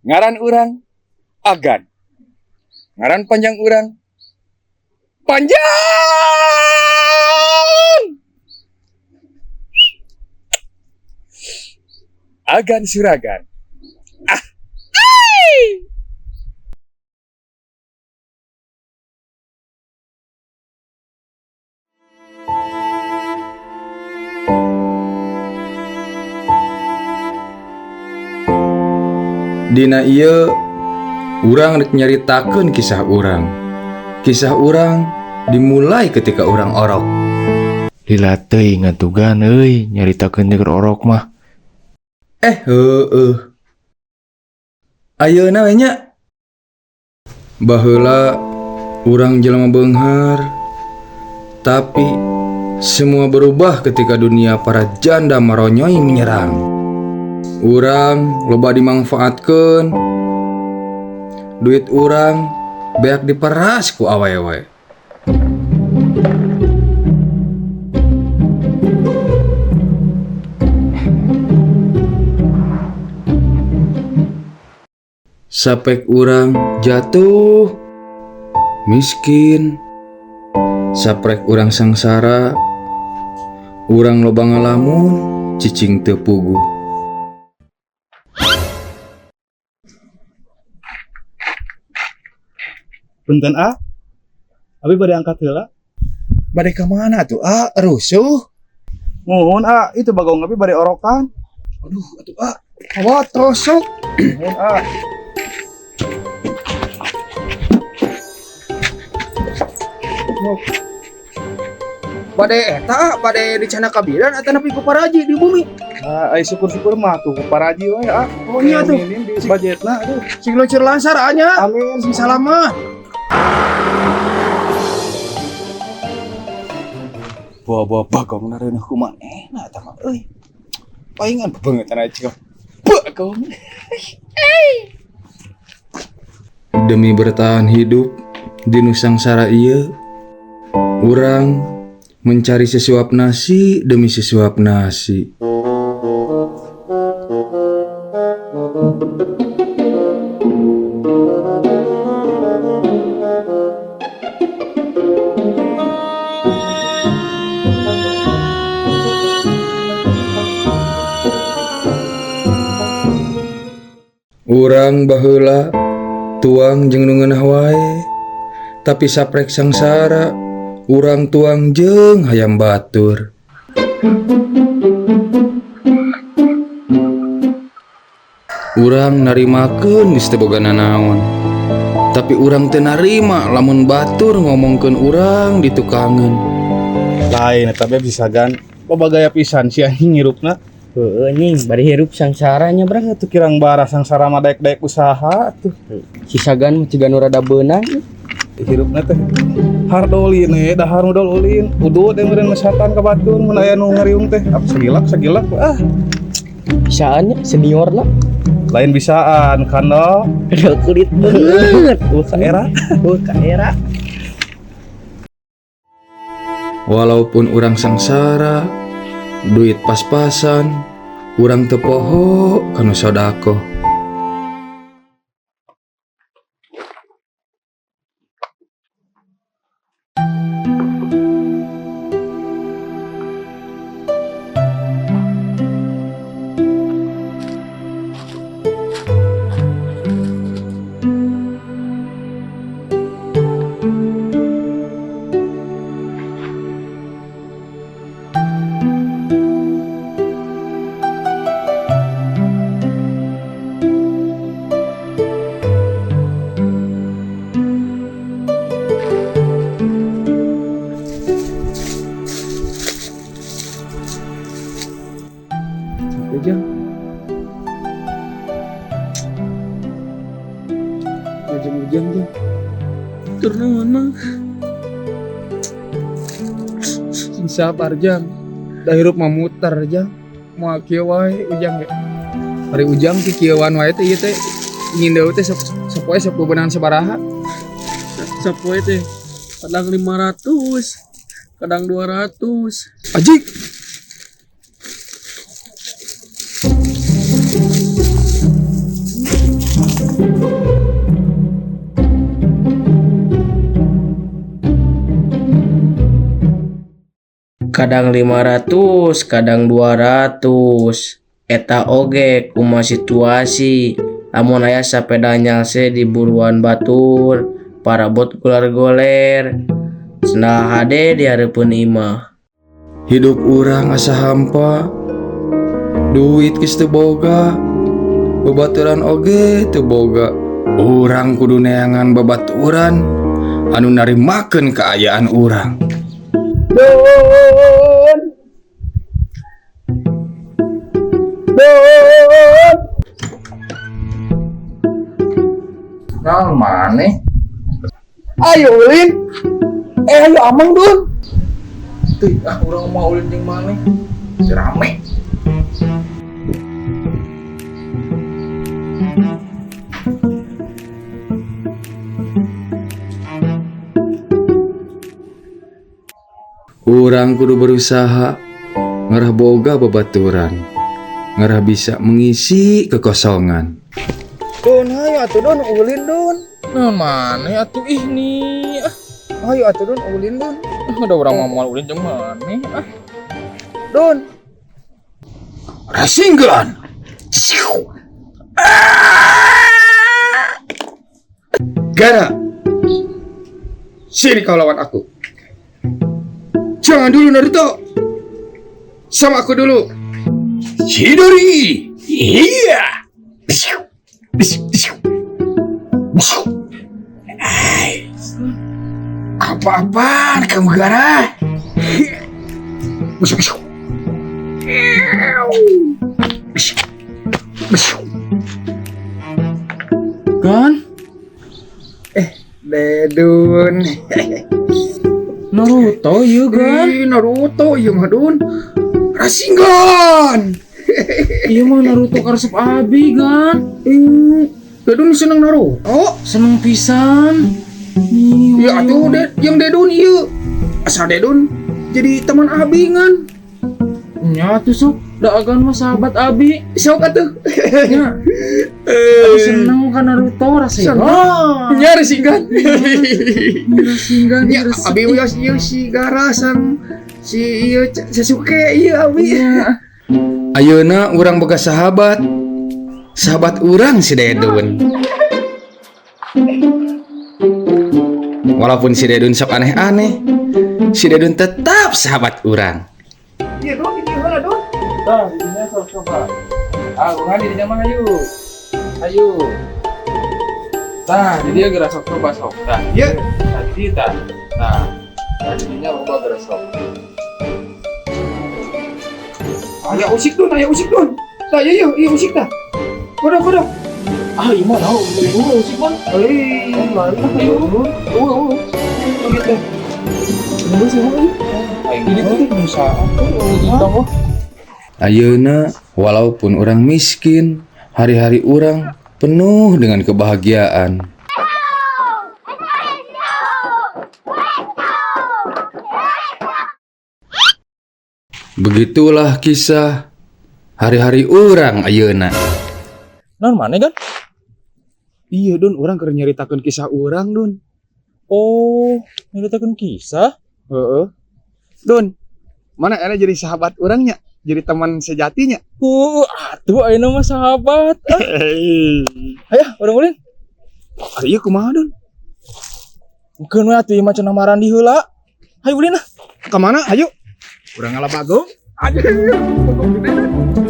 Ngaran urang Agan. Ngaran panjang urang panjang. Agan Suragan. Ah. Ai! Dina ieu urang rek nyaritakeun kisah urang. Kisah urang dimulai ketika urang orok. Lila teuing ngatugan euy nyaritakeun keur orok mah. Eh heueuh. Ayeuna we nya. Baheula urang jelema beunghar. Tapi semua berubah ketika dunia para janda maronyoi menyerang. Urang loba dimangfaatkeun. Duit urang beak diperas ku awewe. Sapek urang jatuh miskin. Saprek urang sangsara. Urang loba ngalamun cicing teu puguh. Punten ah. Abi bade angkat heula. Bade ka mana tuh ah? Rusuh. Muhun ah, itu bagong abi bade orokan. Aduh, atuh ah. Hawa tosok. Muhun ah. Bade eta, bade di Cana Kabiran atau nepi ku paraji di bumi. Ah, ai syukur-syukur mah tuh ku paraji we ah. Oh iya tuh. Minim di budgetna aduh. Sing luncur langsar anya. Amin. Sing salamah. Bawa-bawa bagong nareuneuh ku manehna eta mah euy. Paingan bebangetan aja bagong. Demi bertahan hidup di Nusangsara ieu, urang mencari sesuap nasi demi sesuap nasi. Urang baheula tuang jeung nu ngeunah wae, tapi saprek sangsara urang tuang jeung hayam batur. Urang narimakeun geus teu boga nanaon, tapi urang teu narima lamun batur ngomongkeun urang di tukangeun. Lain eta be bisa gan loba gaya pisan si anjing ngirupna. Heueuh nying, bari hirup sangsara nya brah. Atuh kirang bara sangsara mah daek-daek usaha atuh. Si Sagan mah ciga nu rada beunang. Hirupna teh hardolin we, dahar modal ulin. Udut yang meureun mesatan ka batur mun aya nu ngariung teh. Apa sagilak sagilak ah. Bisaan nya senior lah. Lain bisaan kandel. Kandel kulit banget. Eueuh ka era. Eueuh ka era. Walaupun urang sangsara, duit pas-pasan, urang teu poho kana sodakoh. Ujang. Ujang ujang jang. Turun mah. Sing sabar jang. Da hirup mah muter jang. Moal kieu wae ujang ge. Ari ujang ki kieuan wae teh ieu teh ngindeu teh sok sapoe sok bebenangan sabaraha. Sapoe teh kadang 500, kadang 200. Ajik. Kadang 500, kadang 200. Eta oge kumaha situasi. Lamun aya sapeda nyalse di buruan batur, parabot golar-goler. Sendal hade di hareupeun imah. Hidup urang asa hampa. Duit geus teu boga. Babaturan oge teu boga. Urang kudu neangan babaturan anu narimakeun kaayaan urang. Don. Don. Naon maneh? Ayo ulin. Ayo amang Don. Teuh, ah urang mau ulin jeung maneh. Rame. Urang kudu berusaha ngarah boga babaturan, ngarah bisa mengisi kekosongan. Don, ayo atuh Don ulin Don. Naon maneh atuh ih nih. Ah, Ayo atuh Don ulin Don. ada urang mau moal ulin jeung maneh. Ah, Don. Rasengan. Gara. Sini kau lawan aku. Jangan dulu Naruto. Sama aku dulu. Chidori. Iya. Apa-apaan kamu Gara? Gan, Dedun. Naruto ieu Gan. Ih, Naruto ieu mah Dun. Rasengan. Ieu mah Naruto karesep abi Gan. Ih, Dedun seneng Naruto. Seneng pisan. Nih, Ya atuh de, yang Dedun ieu. Asa Dedun jadi teman abi ngan. Nya atuh sok, da agan mah sahabat abi. Sok atuh. Nya. Aku seneng ka Naruto Rasengan. Nya Rasengan. Rasengan. Ya abi wios ieu si Gara sang si ieu Sasuke ieu abi. Ayeuna urang boga sahabat. Sahabat urang si Dedun. Walaupun si Dedun sok aneh-aneh, si Dedun tetap sahabat urang. Iya Don, ini heula Don. Tah, didinya sok coba. Ah, urang didinya mah ayo. Ayo. Tah, di dia geura sok coba sok. Tah, Iya. tadi tah. Tah. Tah didinya loba geura sok. Aya usik Don, aya usik Don. Tah ieu ieu usik tah. Kodok kodok. Ah, ieu mah naon? Ieu usik mah. Eh, Ayo. uh. Gitu. Bener sih mah. Ini tuh bisa. Ayeuna walaupun urang miskin, hari-hari urang penuh dengan kebahagiaan. Begitulah kisah hari-hari urang ayeuna. Naon maneh Gan? Iya Don, urang keur nyaritakeun kisah urang Don. Oh, nyaritakeun kisah? Heeh. Don, mana era jadi sahabat urangnya? Jadi teman sejatinya. Atuh ayeuna mah sahabat. Ah. Ayo, urang ulin. Ah, iya kumaha Don? Keun we atuh ieu mah cenah marandi heula. Hayu ulin ah. Ka mana? Ayo. Urang ngala bagong. Aduh, bagong gede.